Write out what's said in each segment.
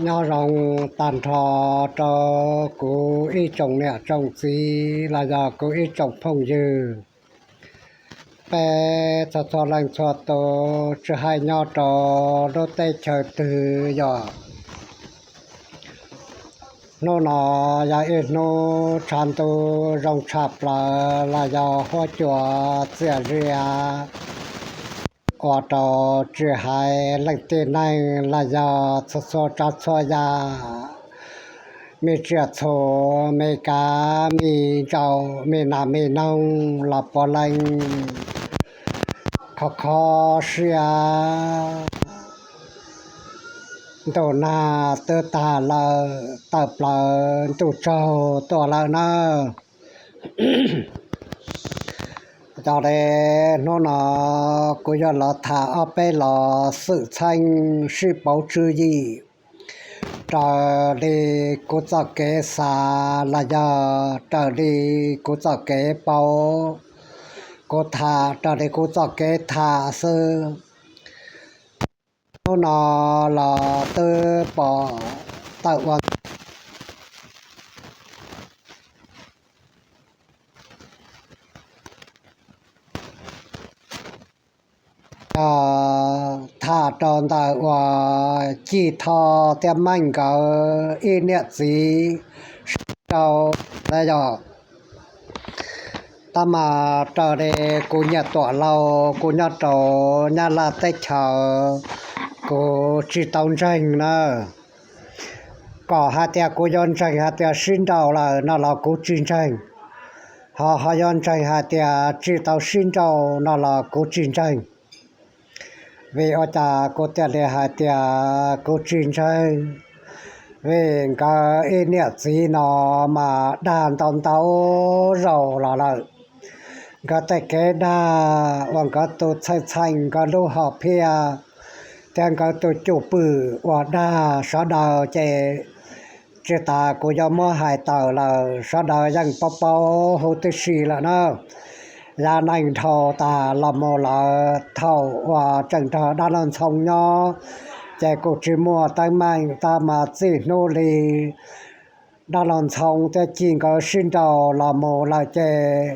Nyob zoo tag nrho rau kuv ib tsoom niam tsoom txiv los yog kuv ib tsoom phooj ywg, peb txhua txhua leej txhua tus tsis hais nyob rau lub teb chaws twg yog. Hnub no yog ib hnub tshav ntuj zoo tshaj plaws los yog huab cua txias zias, ua rau tsis hais leej tib neeg los yog txhua txhua tsav txhua yam, me tsiaj txhu, me kav me ntsaum, me nas me noog los puav leej kho kho siab. Ntuj nag twb tag lawm, tawm plaws ntuj tsaug tuaj lawm na. Yog li hnub no kuv yuav los tham ob peb los xwm txheej sib pauv tswv yim raws li kuv txoj kev xav los yog raws li kuv txoj kev paub. Kuv tham raws li kuv txoj kev tham xwb. Hnub no los twb pom tawm ua yog tham rau ntawm uas Cig Tho thiab Meej nkawd ib niam txiv sib nrau na yog. Tab mas raws li kuv nyiam tuam laus kuv nyob rau Nyab Laj teb chaws, kuv tsis tau ntseeg na. Kom hais tias kuv yuav ntseeg hais tias sib nrau lawm no los kuv tsis ntseeg, ho ho yuav ntseeg hais tias tsis tau sib nrau no los kuv tsis ntseeg. Vim ua cas kuv thiaj li hais tias kuv tsis ntseeg? Vim nkawd ib niam txiv no mas dag ntau ntau zaus los lawm. Nkawd tej kev dag uas nkawd tus txheej txheej nkawd lub hom phiaj thiab nkawd tus cwj pwm uas dag sawv daws ces tsis tas kuv yuav muab hais tawm lawm, sawv daws yeej paub paub huv tib si lawm na. Yav neej dhau tas los mus lawm thaum uas tseem nrog dab laug Ntxhoo nyob ces kuj tsis muaj teeb meem, tab mas txij hnub li dab laug Ntxhoo thiab Cig nkawd sib nrau los mus lawm ces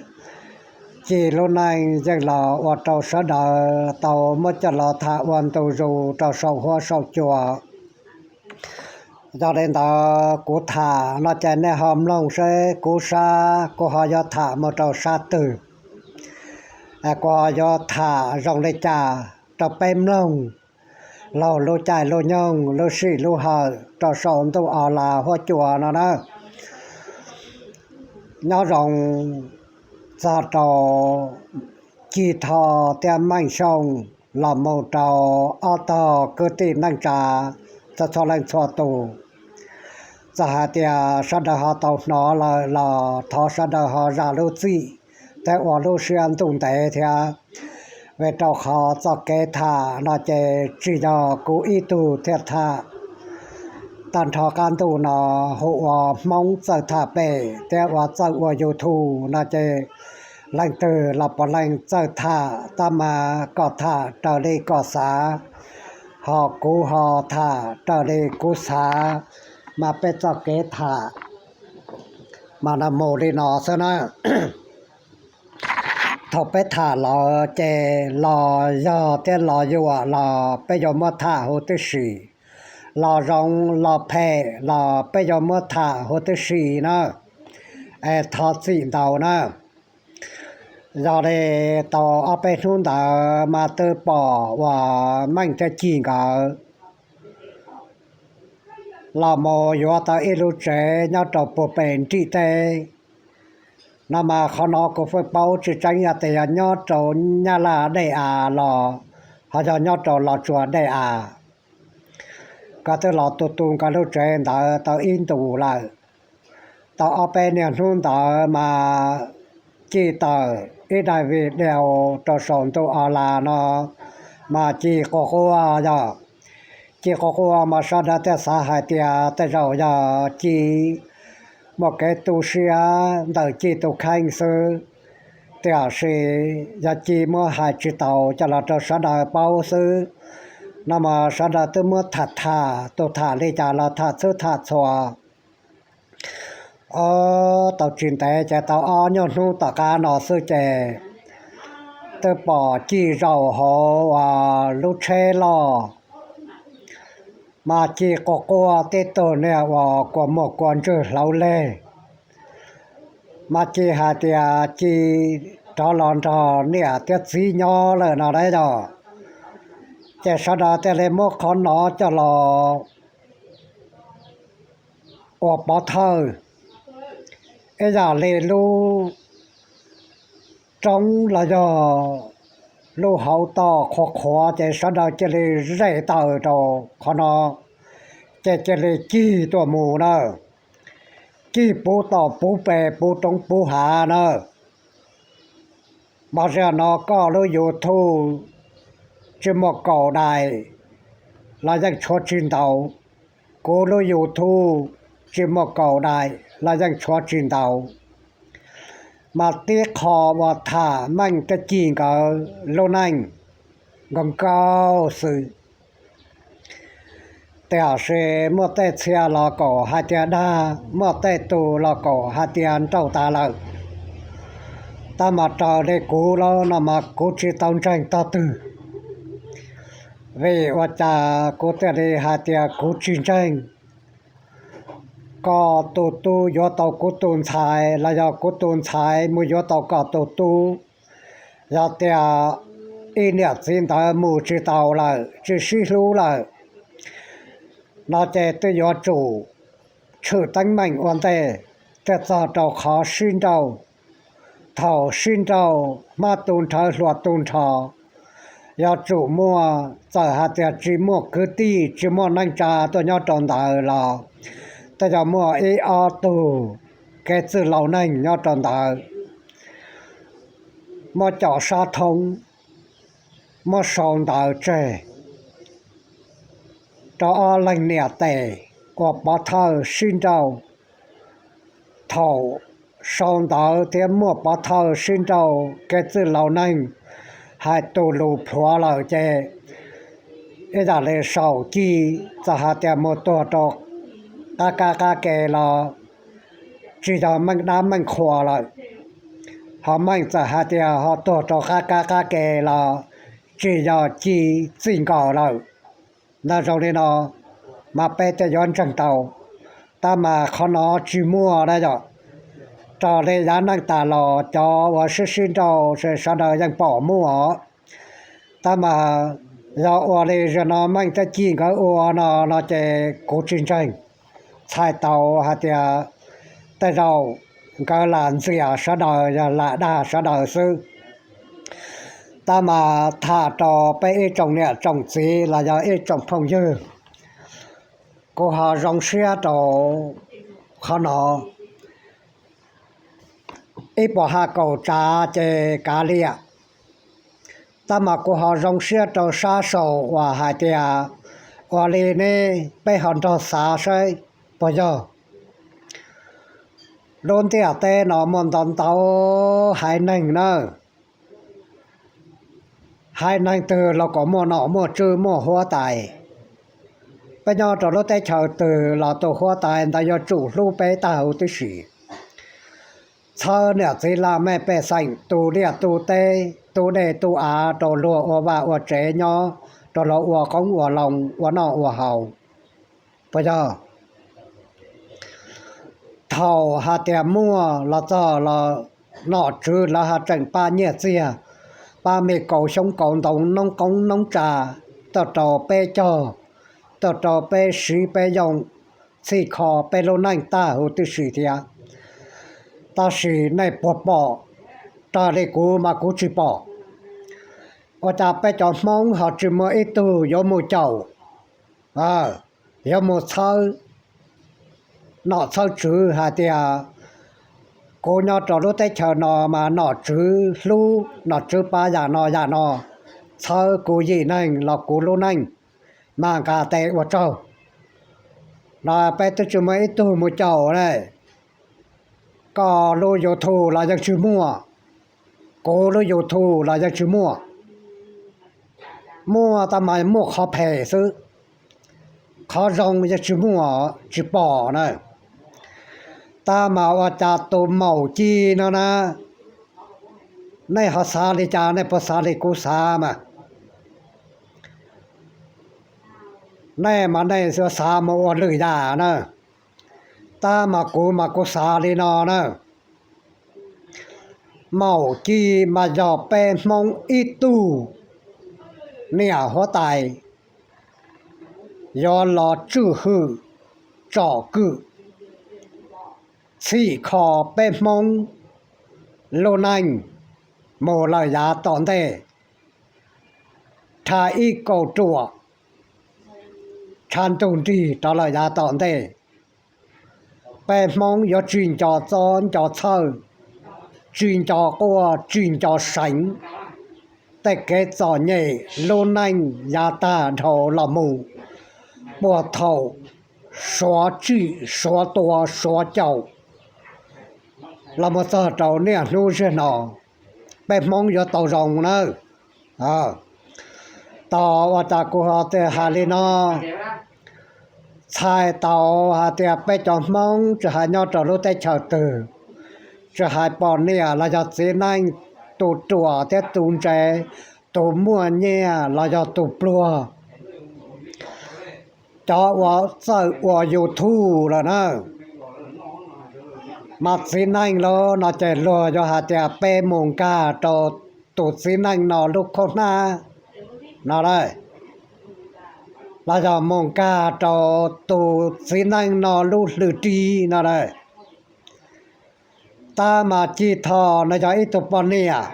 Cig lub neej yeej los ua rau sawv daws tau muab coj los tham ua ntu zus rau saum huab saum cua. Yog li ntawd kuv tham no ces nej ho mloog seb kuv sab kuv ho yuav tham mus rau sab twg, kuv ho yuav tham zoo li cas rau peb mloog laug lub caij lub nyoog lub sij lub hawm rau saum ntuj o las huab cua no na. Nyob zoo txog rau Cig Tho thiab Meej Xyooj los mus rau ob tog kwv tij neej tsa txhua txhua leej txhua tus. Txawm hais tias sawv daws ho tau hnov lawm los thov sawv daws ho zam lub txim thiab ua lub siab ntuj ntev thiab, vim rau qhov txoj kev tham no ces tsis yog kuv ib tug thiaj tham. Tag nrho qab ntuj no hu ua Hmoob txawj tham pem thiab ua txawj ua YouTube no ces leej twg los puav leej txawj tham, tab mas kom tham raws li kom xav, ho kuv ho tham raws li kuv xav, mas peb txoj kev tham mas no mus li no xwb na. Thaum peb tham lawm ces los yog thiab los yuam los peb yuav muab tham huv tib si, los zoo los phem los peb yuav muab tham huv tib si na. Es thov txim ntau na. Yog li tau ob peb hnub ntawd mas twb pom uas Meej thiab Cig nkawd los mus yuav tau ib lub tsev nyob rau puag pem nrim teb no, mas qhov no kuv pheej paub tsis tseeb yog tias yog nyob rau Nyab Laj dej av los ho yog nyob rau Los Tsuas dej av. Nkawd twb los tu tu nkawd lub tsev ntawd tau ib ntus lawm. Tau ob peb niaj hnub ntawd mas Cig tawm ib daim video rau saum ntuj o las no, mas Cig quaj quaj yog, Cig quaj quaj mas sawv daws thiaj xav hais tias tej zaum yog Cig muaj kev tu siab ntawm Cig tus kheej xwb, tiam sis yog Cig muab hais tsis taus coj los rau sawv daws paub xwb. No mas sawv daws twb muab tham tham, tus tham li cas los tham txhwb tham txhua. Ob, tau tsis ntev ces tau ob nyuag hnub tom qab no xwb ces twb pom cig zaum hauv lub tsheb loj, mas cig quaj quaj tib tug niag uas kua muag kua ntswg hlauv leg, mas cig hais tias cig rov los nrog niam thiab txiv nyob lawm no dab yog. Ces sawv daws thiaj li muab qhov no coj los ua pov thawj, ib yam li lub roob los yog lub hauv toj qhuav qhuav ces sawv daws cia li zej taws rau qhov no, ces cia li cig tuaj mus na, cig puv tom puv pes puv roob puv hav na. Mas zaum no koj lub YouTube tsis muaj kaum daim los yeej tshuav tsis ntau, kuv lub YouTube tsis muaj kaum daim los yeej tshuav tsis ntau. Mas tib qho uas tham meej thiab cig nkawd lub neej nkaus nkaus xwb. Tiam sis muaj tej txhia los kom hais tias dag, muaj tej tus los kom hais tias nrauj tas lawm. Tab mas raws li kuv los no mas kuv tsis tau ntseeg tog twg, vim ua cas kuv thiaj li hais tias kuv tsis ntseeg. Koj tus tub yuav tau kuv tus ntxhais los yog kuv tus ntxhais mus yuav tau koj tus tub, yog tias ib niam txiv ntawd mus tsis tau lawm, tsis sib hlub lawm, no ces twb yuav tsum tshwm teeb meem ua ntej thiaj txog rau qhov sib nrauj. Thaum sib nrauj hmab tu nrhawv hlua tu nrho, yuav tsum muaj, txawm hais tias tsis muaj kwv tij tsis muaj neej tsa tuaj nyob rau ntawd los tej zaum muaj ib ob tug kev txwj laus neeg nyob rau ntawd, muab cov sab thoob, muab sau ntawv tseg rau ob leeg niam tes ua pov thawj sib nrauj. Thaum sau ntawv thiab muaj pov thawj sib nrauj, kev txwj laus neeg hais tus lus plhuav lawm ces ib yam li saum cig, txawm hais tias mus tuag rau qab kab qab ke los tsis yog meej dab meej qhua lawm. Ho meej txawm hais tias ho tuag rau qab kab qab ke los tsis yog cig txij nkaus lawm. Ntawd zoo li no mas peb thiaj yuav ntseeg tau. Tab mas qhov no tsis muaj na yom. Raws li yav neej tas los cov uas sib sib nrauj sawv daws yeej pom muaj os. Tab mas yog ua li zaum no meej thiab cig nkawd ua no no ces kuv tsis ntseeg. Txhais tau hais tias tej zaum nkawd lam ntxias sawv daws yog lam dag sawv daws xwb. Tab mas tham rau peb ib tsoom niam tsoom txiv los yog ib tsoom phooj ywg, kuv ho zoo siab rau qhov no. Ib puas ha kaum tsav ces kav liam, tab mas kuv ho zoo siab rau sab saum uas hais tias ua li ne, peb ho nrog xav saib puas yog. Lub ntiaj teb no muaj ntau ntau haiv neeg na. Haiv neeg twg los kom muaj nom muaj tswv muaj huab tais. Peb nyob rau lub teb chaws twg los tus huab tais ntawd yuav tsum hlub peb tag huv tib si. Txhawb niam txiv laj mej pej xeem tu liaj tu teb, tu dej tu av rau luag ua vaj ua tsev nyob, rau luag ua qoob ua loo ua noj ua haus. Puas yog? Thaum hais tias muaj los txog los nom tswv lawv ho tseem pab nyiaj txiag, pab me kaus xyoob kaus ntoo noob qoob noob tsav, tuaj rau peb cog, tuaj rau peb siv peb yoog, txhij kho peb lub neej tag huv tib si thiab. Tab sis nej puas pom? Raws li kuv mas kuv tsis pom. Ua cas peb cov Hmoob ho tsis muaj ib tug yuav mus caum, yuav mus txhawb nom txhawb tswv hais tias kuv nyob rau lub teb chaws no mas nom tswv hlub, nom tswv pab yam no yam no, txhawb kuv yim neeg los kuv lub neej, mas nqa tes ua tsaug. No peb twb tsis muaj ib tug mus caum ne. Koj lub YouTube los yeej tsis muaj, kuv lub YouTube los yeej tsis muaj. Muaj tab mas muaj qhov phem xwb, qhov zoo yeej tsis muaj, tsis pom na. Tab mas ua cas tus Maum Ci no na, nej ho xav li cas? Nej puas xav li kuv xav mas? Nej mas nej xav mus ua lwm yam na, tab mas kuv mas kuv xav li no na. Maum Ci mas yog peb Hmoob ib tug niam huab tais yuav los tswj hwm, tsom kwm, txhim kho peb Hmoob lub neej mus lawm yav tom ntej, rhais ib kaum ruam, tshav ntuj nrig rov lawm yav tom ntej. Peb Hmoob yuav tsis nco txob nco txhawj, tsis nco quaj tsis nco seev tej kev txom nyem lub neej yav tag dhau los mus, puag thaum suav tsim suav tua suav caum los mus txog rau niaj hnub ziag no, peb Hmoob yuav tau zoo nawb. Tos ua cas kuv ho hais li no, txhais tau hais tias peb cov Hmoob tsis hais nyob rau lub teb chaws twg, tsis hais poj niam los yog txiv neej, tus ruam thiab tus ntse, tus muaj nyiaj los yog tus pluag, cov uas txawj ua YouTube lawm na, mas txiv neej los no ces luag yuav hais tias peb mus nkag rau tus txiv neej no lub khaub hnab no, los yog mus nkag rau tus txiv neej no lub hlwb ris no. Tab mas Ci Tho no yog ib tug poj niam,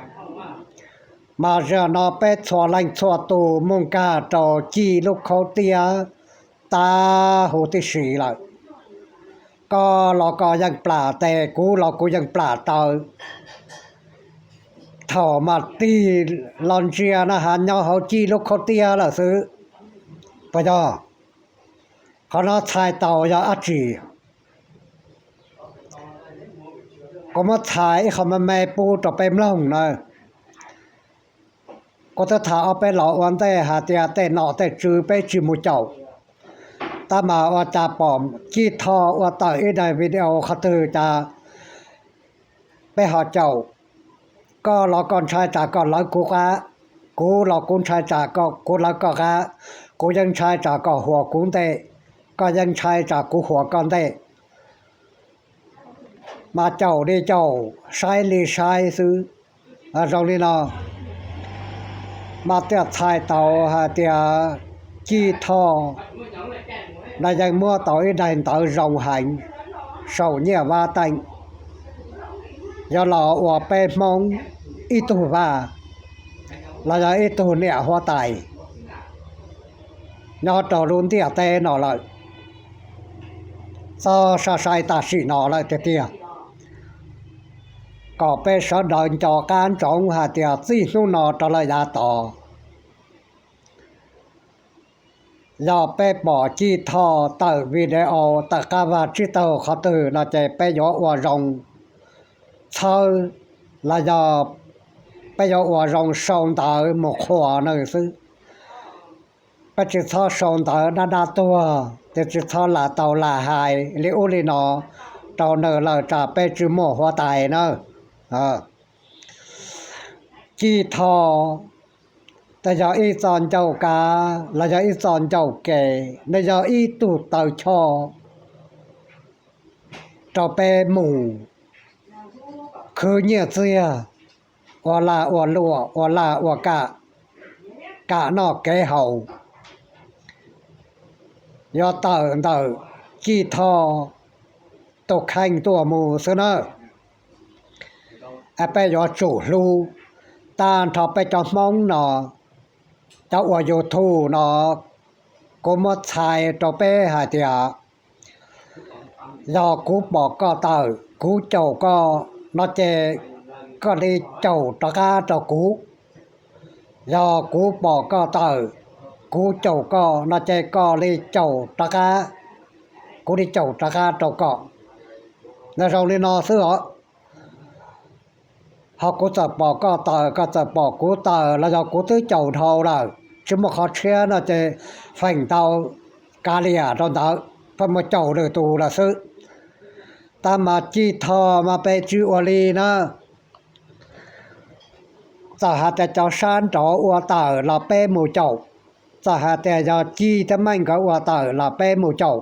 mas zaum no peb txhua leej txhua tus mus nkag rau Ci lub khaub tiab tag huv tib si lawm. Koj los koj yeej plam tes, kuv los kuv yeej plam taw. Thaum mas tig los ntsia na has nyob hauv Ci lub khaub tiab lawm xwb. Puas yog? Qhov no txhais tau yog dab tsi? Kuv muab txhais ib qho me me pub rau peb mloog na. Kuv twb tham ob peb los ua ntej hais tias tej nom tej tswv peb tsis mus caum. Tab mas ua cas pom Ci Tho ua tawm ib daim video qhov twg cas peb ho caum. Koj los koj ntshai tsam koj lawv kuv qab, kuv los kuv ntshai tsam kuv lawv koj qab. Kuv yeej ntshai tsam koj huam kuv ntej, koj yeej ntshai tsam kuv huam koj ntej. Mas caum li caum, saib li saib xwb. Zoo li no mas thiaj txhais tau hais tias Ci Tho no yeej muab tau ib daim ntawv zoo heev saum Nyiaj Vab Teej, yuav los ua peb Hmoob ib tug vaj los yog ib tug niam huab tais nyob rau lub ntiaj teb no lawm. Txog sai sai tam sim no lawm tiag tiag, kom peb sawv daws nco qab ntsoov hais tias txij hnub no rov lawm yav tod, yog peb pom Ci Tho tawm video tawm qab vaj tsib taug qhov twg no ces peb yuav ua zoo txhawb, los yog peb yuav ua zoo sau ntawv mus qhuas nws xwb. Peb tsis txhob sau ntawv dab dab tuag, ces tsis txhob lam tau lam hais li ub li no rau nws lawm tsam peb tsis muaj huab tais na. Ci Tho, nws yog ib txoj ncauj kav los yog ib txoj ncauj kev, nws yog ib tug taw choj rau peb mus khwv nyiaj txiag, ua lag ua luam, ua lag ua kam, kam noj kev haus. Yuav tawm ntawm Ci Tho tus kheej tuaj mus xwb na. Peb yuav tsum hlub. Tag nrho peb cov Hmoob no, cov ua YouTube no, kuv muab txhais rau peb hais tias, yog kuv pom koj tawm kuv caum koj no ces koj li caum rov qab rau kuv. Yog kuv pom koj tawm kuv caum koj no ces koj li caum rov qab, kuv li caum rov qab rau koj. Nws zoo li no xwb os. Ho kuv txawm pom koj tawm, koj txawm pom kuv tawm los yog kuv twb caum dhau lawm, tsis muaj qhov tshiab no ces feem ntau kav liam rau ntawd, pheej mus caum lwm tus lawm xwb. Tab mas Cig Thoj mas peb tsis ua li na. Txawm hais tias cov sab nraud ua tawm los peb mus caum, txawm hais tias yog Cig thiab Meej nkawd ua tawm los peb mus caum.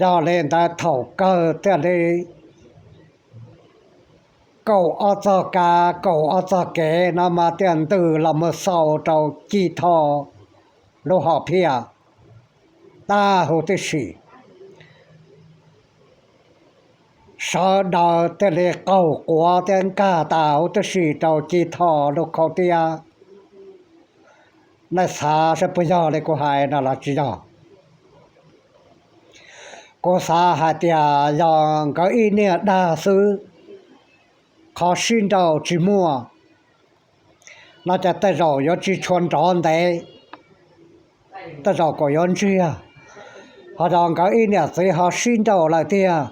Yog li ntawd thaum kawg thiaj li kaum ob txog kav kaum ob txog kev no mas thiaj ntws los mus xaus rau Cig Thoj lub hom phiaj tag huv tib si. Sawv daws thiaj li qaug quav thiab nkag tas huv tib si rau Cig Thoj lub khau tiab. Nej xav saib puas yog li kuv hais no los tsis yog? Kuv xav hais tias yog nkawd ib niag dag xwb, qhov sib nrauj tsis muaj no ces tej zaum yuav tsis tshua nrov ntev, tej zaum kom yuav ntsiag. Ho yog nkawd ib niam txiv ho sib nrauj lawm tiag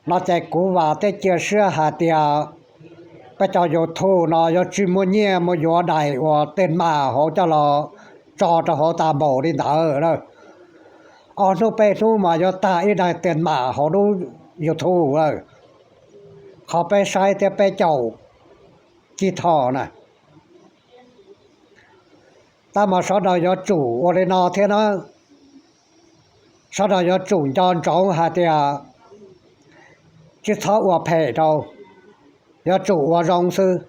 no ces kuv vam thiab cia siab hais tias peb cov YouTube no yuav tsis muaj nyiaj mus yuav daim uas tej mam hauv coj los tso rau hauv tas npaum li ntawd lawm. Ob hnub peb hnub mas yuav tag ib daim tej mam hauv lub YouTube lawm. Qhov peb saib thiab peb caum Cig Thoj na. Tab mas sawv daws yuav tsum ua li no thiab na. Sawv daws yuav tsum nco ntsoov hais tias tsis txhob ua phem rau, yuav tsum ua zoo xwb.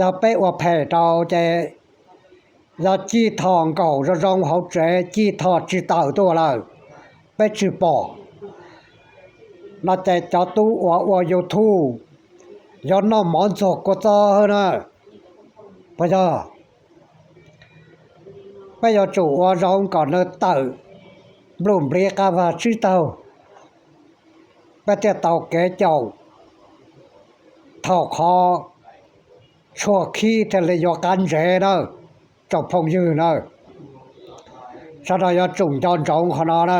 Yog peb ua phem rau ces yog Cig Thoj nkaum zoo zoo hauv tsev, Cig Thoj tsis tawm tuaj lawm, peb tsis pom no ces cov tub uas ua YouTube yuav noj mov ntxuag kua txob na. Puas yog? Peb yuav tsum ua zoo kom nws tawm npluj npliv qab vag tsib taug, peb thiaj tau kev caum, thaum qhov tshuaj khib thiaj li yuav qab ntsev na, tsoom phooj ywg na. Sawv daws yuav tsum nco ntsoov qhov no na.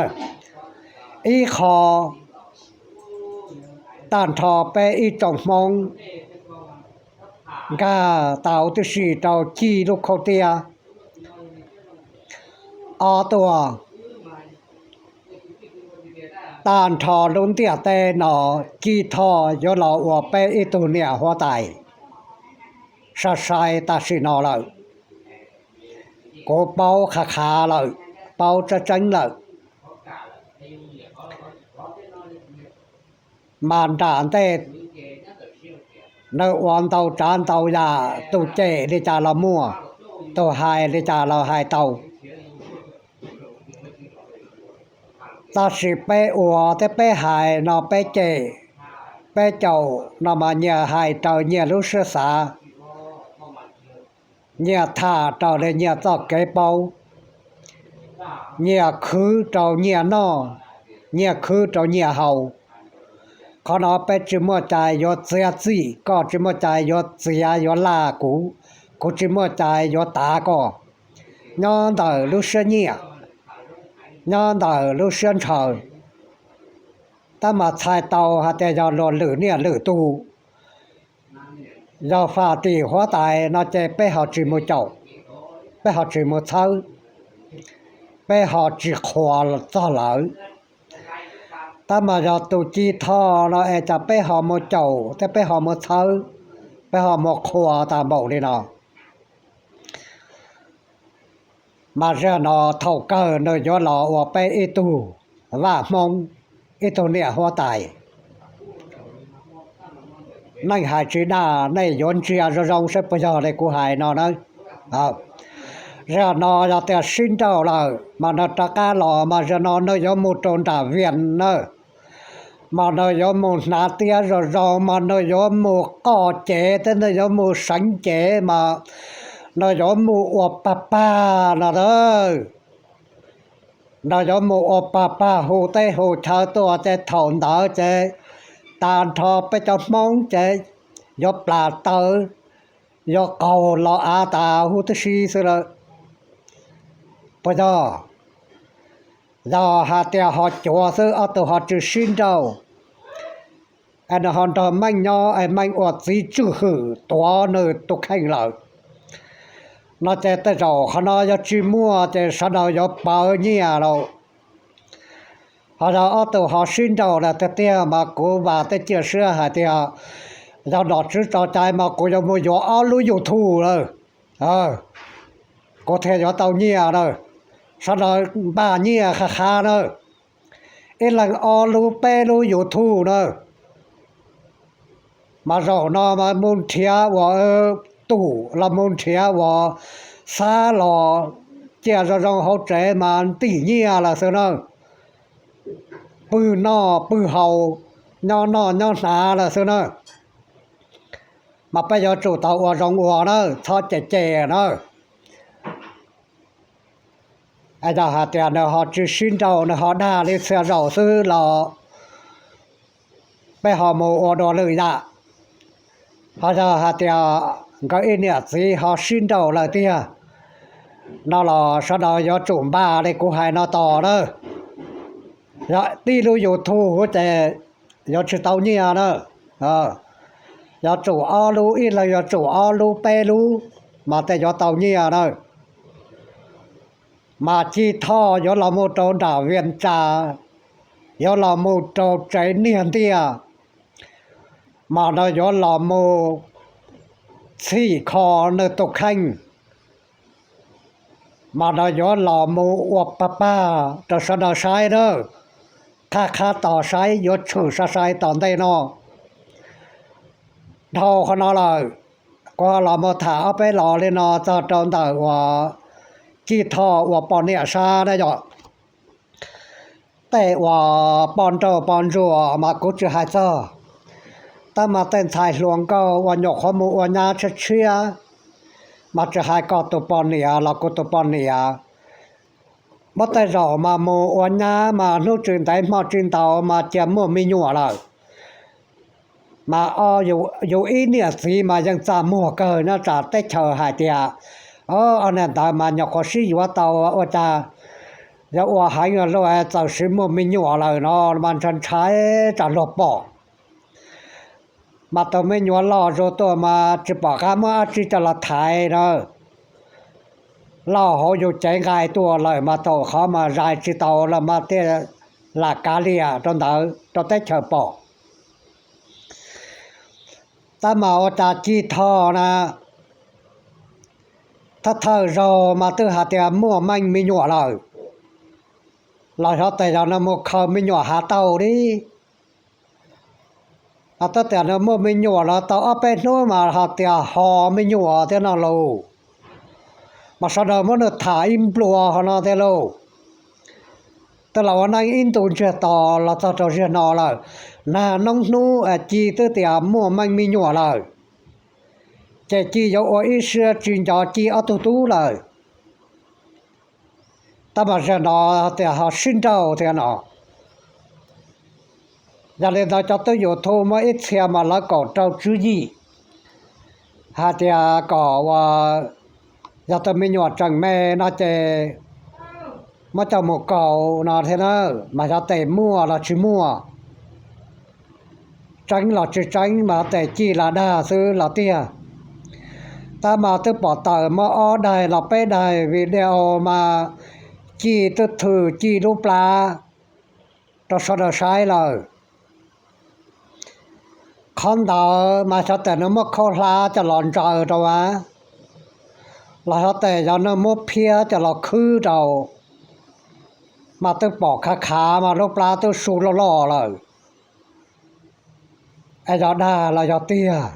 Ib qho, tag nrho peb ib tsoom Hmoob nkag tau tib si rau Cig lub khau tiab. Ob tuaj, tag nrho lub ntiaj teb no, Cig Thoj yuav los ua peb ib tug niam huab tais sai sai tam sim no lawm. Kuv paub qhav qhav lawm, paub tseeb tseeb lawm. Mas nram ntej nws ua ntau tsav ntau yam, tus cem li cas los muaj, tus hais li cas los hais tau. Tab sis peb ua thiab peb hais no peb cem, peb caum no mas nyias hais raws nyias lub siab xav, nyias tham raws li nyias txoj kev paub, nyias khwv rau nyias noj, nyias khwv rau nyias haus. Qhov no peb tsis muaj cai yuav txiav txim koj, tsis muaj cai yuav txiav yuav laj kuv, kuv tsis muaj cai yuav tav koj. Nyob ntawm lub siab nyiam, nyob ntawm lub siab ntshaw, tab mas txhais tau hais tias yog luag lwm niaj lwm tug. Yog fam tim huab tais no ces peb ho tsis mus caum, peb ho tsis mus txhawb, peb ho tsis qhuas txog lawv. Tab mas yog tus Cig Thoj no es cas peb ho mus caum thiab peb ho mus txhawb, peb ho mus qhuas tas npaum li no. Mas zaum no thaum kawg nws yuav los ua peb ib tug vaj Hmoob, ib tug niam huab tais. Neeg hais tsis dag, nej yuav ntsia zoo zoo saib puas yog li kuv hais no na. Zaum no yog tias sib nrauj lawm mas nws rov qab los mas zaum no nws yuav mus rau nram Vias na. Mas nws yuav mus hnav tiab zoo zoo, mas nws yuav mus qoj cev thiab nws yuav mus seev cev, mas nws yuav mus ua pag pag no na. Nws yuav mus ua pag pag hu teb hu chaw tuaj ces thaum ntawd ces tag nrho peb cov Hmoob ces yuav plam taw, yuav qaug los av tas huv tib si xwb lawm. Puas yog? Yog hais tias ho cuav xwb, ob tug ho tsis sib nrauj, es nws ho nrog Meej nyob es Meej ua txiv tswj hwm tuav nws tus kheej lawm, No ces tej zaum qhov no yog tsis muaj ces sawv daws yuav pawv nyiaj lawm. Ho yog ob tug ho sib nrauj lawm tiag tiag mas kuv vam thiab cia siab hais tias yog nom tswv tso cai mas kuv yuav mus yuav ob lub YouTube lawm, kuv thiaj yuav tau nyiaj na. Sawv daws npaj nyiaj qha qha na, ib leeg ob lub peb lub YouTube na. Mas zaum no mas mus nrhiav uas tum los mus nrhiav uas xab los ciaj zoo zoo hauv tsev mas ntim nyiaj lawm xwb na. Pw noj pw haus, nyob noj nyob hnav lawm xwb na. Mas peb yuav tsum tau ua zoo ua na, txhob cem cem na. Yog hais tias nws ho tsis sib nrauj, nws ho dag li txhia zaus xwb los peb ho mus ua dua lwm yam. Ho yog hais tias nkawd ib niam txiv ho sib nrauj lawm tiag no los sawv daws yuav tsum npaj li kuv hais no tos na. Yog tib lub YouTube ces yuav tsis tau nyiaj na. Yuav tsum ob lub, ib leeg yuav tsum ob lub peb lub mas thiaj yuav tau nyiaj na. Mas Ci Thoj yuav los mus rau nram Vias Cas, yuav los mus rau tsev niag ntiaj, mas nws yuav los mus txhim kho nws tus kheej, mas nws yuav los mus ua pag pag rau sawv daws saib na. Qab qab tos saib, yuav tshwm sai sai tom ntej no. Dhau qhov no lawm, kuv los mus tham ob peb los li no txog rau ntawm uas Ci Thoj ua poj niam sab na yom. Tej uas poj nrauj poj ntsuam mas kuv tsis hais txog, tab mas tej ntxhais hluas nkauj uas nyuam qhuav mus ua nyab tshiab tshiab, mas tsis hais koj tus poj niam los kuv tus poj niam, muab tej zaum mas mus ua nyab mas hnub tsis ntev hmo tsis ntau mas cia muaj me nyuam lawm. Mas yus ib niam txiv mas yeej txaj muag kawg nyob tsam teb chaws hais tias, o, ob niag ntawd mas nyuam qhuav sib yuav tau ua cas, yog ua heev luaj txawm sis muaj me nyuam lawm no mas ntshai ntshai tsam luag pom. Mas tus me nyuam loj zuj tuaj mas tsis pom qab muab dab tsi coj los thaiv na. Loj hauv yus cev nqaij tuaj lawm mas thaum qhov mas zais tsis tau los mas thiaj lam kav liam rau ntawd rau teb chaws pom. Tab mas ua cas Ci Thoj na, thawj thawj zaug mas twb hais tias muaj meej me nyuam lawm, los xyov tes yog nws mus khaws me nyuam hav tauj li. Tab tias nws muaj me nyuam los tau ob peb hnub mas hais tias ho me nyuam thiab no lauj. Mas sawv daws muab nws tham ib nplua ho no thiab lauj. Twb los ua neej ib ntu ntsiag to los txog rau ziag no lawm, nag noob hnub Ci twb tias muaj meej me nyuam lawm, ces Ci yuav ua ib siab tsis nco Ci ob tug tub lawm. Tab mas ziag no tias ho sib nrauj thiab no. Yog li ntawd cov tub YouTube muaj ib txhia mas lawv kom rau tswv yim hais tias kom ua, yog tus me nyuam tseem me no ces muab coj mus kaus no thiab na, mas xyov tes muaj los tsis muaj, tseeb los tsis tseeb mas tes Ci lam dag xwb los tiag. Tab mas twb pom tawm muaj ob daim los peb daim video mas Ci twb thwm Ci lub plab rau sawv daws saib lawm. Qhov ntawd mas xyov tes nws muab khaub hlab coj los ntsaws rau a, los xyov tes yog nws muab phiab coj los khwb rau, mas twb pom khav khav mas lub plab twb su loj loj lawm. Es yog dag los yog tiag?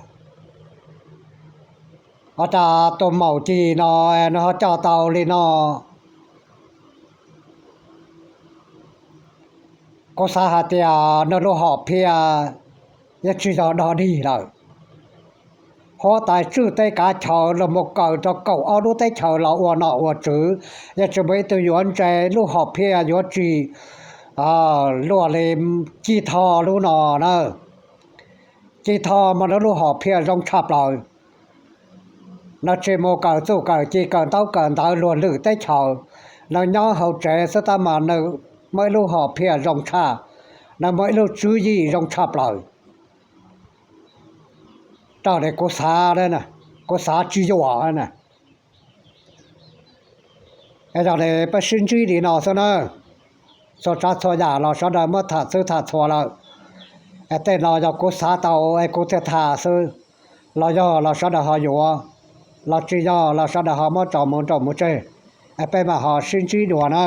Ua cas tus maum Ci no nws ho coj tau li no? Kuv xav hais tias nws lub hom phiaj yeej tsis yog dog dig lawm. Huab tais tswj teb kav chaw los mus kaw rau kaum ob lub teb chaws los ua nom ua tswv, yeej tsis muaj ib tug yuav ntse lub hom phiaj yuav tsis luaj li Ci Thoj lub no na. Ci Thoj mas nws lub hom phiaj zoo tshaj plaws. Nws tsis mus kawm txuj kawm ci kawm ntaub kawm ntawv luag lwm teb chaws, nws nyob hauv tsev xwb tab mas nws muaj ib lub hom phiaj zoo tshaj, nws muaj ib lub tswv yim zoo tshaj plaws. Raws li kuv xav, kuv xav tsis yuam na. Es yog li peb sib ntsib li no xwb na, txhua tsav txhua yam los sawv daws muab tham txhwb tham txhua lawm. Es tej no yog kuv xav tau es kuv thiaj tham xwb, los yog los sawv daws ho yuav, los tsis yog los sawv daws ho muab tso mus nrauj mus tseg, es peb mam ho sib ntsib dua na.